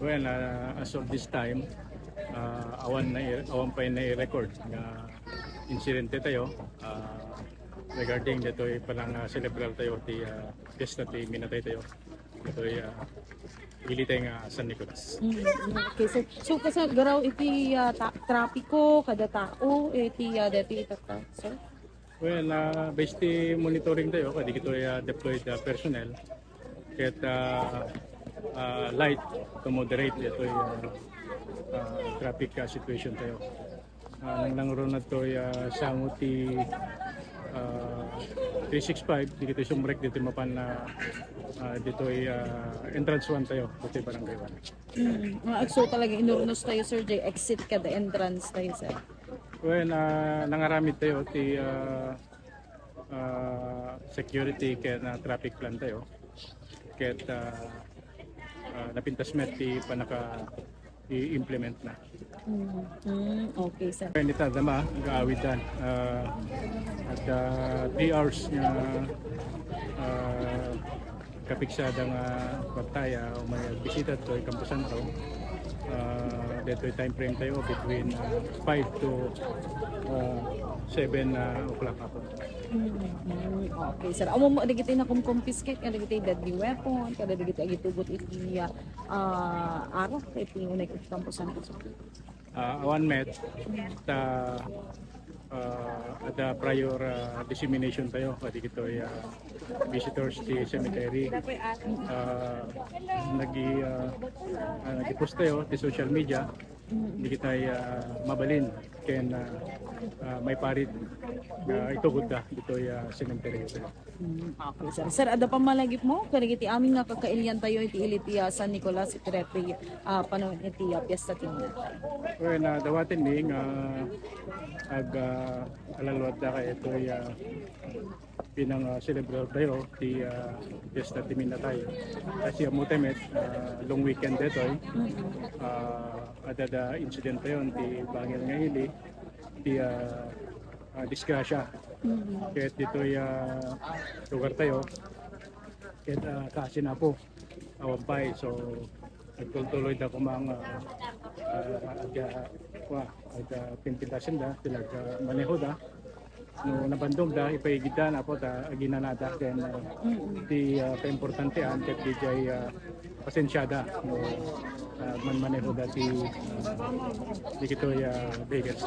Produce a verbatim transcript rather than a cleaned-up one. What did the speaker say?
Well, ah, as of this time, ah, awan na, awan pa nai-record nga insidente tayo, ah, regarding ditoy panang, ah, celebrar tayo ti, ah, fiesta ti minatay tayo. Ditoy, ah, ili tayo nga San Nicolas. Mm, mm. Okay, sir. So, kasagaraw iti, ah, ta-, trapiko, kada tao, iti, ah, dati itata, sir? Well, ah, based ti monitoring tayo, kadi kitoy, ah, deployed, ah, personnel. Ket, ah, ah, light to moderate ditoy, ah, ah, traffic, ah, situation tayo. Ah, nang nangruna toy, ah, sango ti, ah, three six five, dagitoy sumrek ditoy mapan na, ah, ditoy, ah, entrance one tayo, ditoy barangay one. Mm. Ah, so talaga inurnos tayo, Sir Jay, exit kada entrance tayo, sir. Well, ah, nangaramid tayo ti, ah, ah, security ken, ah, traffic plan tayo. Ket, ah, ah, napintas met ti panaka i-implement na. Mm, mm, okay, sir. Kaya nita dama, gaawid dan. Ah, at, ah, three hours nga, ah, kapiksada nga pagtaya o may bisita to Campo Santo. Ah, detoy time frame tayo between, ah, five to, ah, seven, ah, o'clock hapon. Mm, mm, okay, sir. Amo mo dagiti nakumkumpiskate nga dagiti deadly weapon, kada dagiti agitugot iti, ah, ah, arak iti unay iti Campo Santo. Ah, awan met, ta, ah, adda prior, ah, dissemination tayo, kadi kitoy, ah, visitors ti cemetery. Ah, nagi, ah, ah, nagi-post tayo ti social media, di kitay, ah, mabalin ken, ah, ah, maiparit, ah, itugod da ditoy, ah, cemetery. Mm, okay, sir. Sir, adda pammalagipmo kadagiti amin nga kakailian tayo iti ili ti, ah, San Nicolas iti daytoy, ah, panawen iti, ah, piesta ti minatay? Well, na dawaten mi nga ag, ah, alaluat da kay itoy, ah, pinang, ah, celebrar tayo ti, ah, piesta ti minatay. Kasi amutemet, ah, long weekend detoy. Ah, adda da incident tayo ti bangir nga ili ti, ah, ah, disgrasya. Mm. Ket ditoy, ah, lugar tayo, ket, ah, kaasi na po, awan pay. So, nagtultuloy da kumang, ah, ah, aga, wa, aga pinpintasen da, ti nag, ah, maneho da. No, nabandog da, ipaigid da, napo, ta aginana da, then, ah, Mm. ti, ah, kaimportantean, ket di jay, ah, pasensiada, no, ah, manmaneho da ti, ah, di kitoy, ah, vehicles.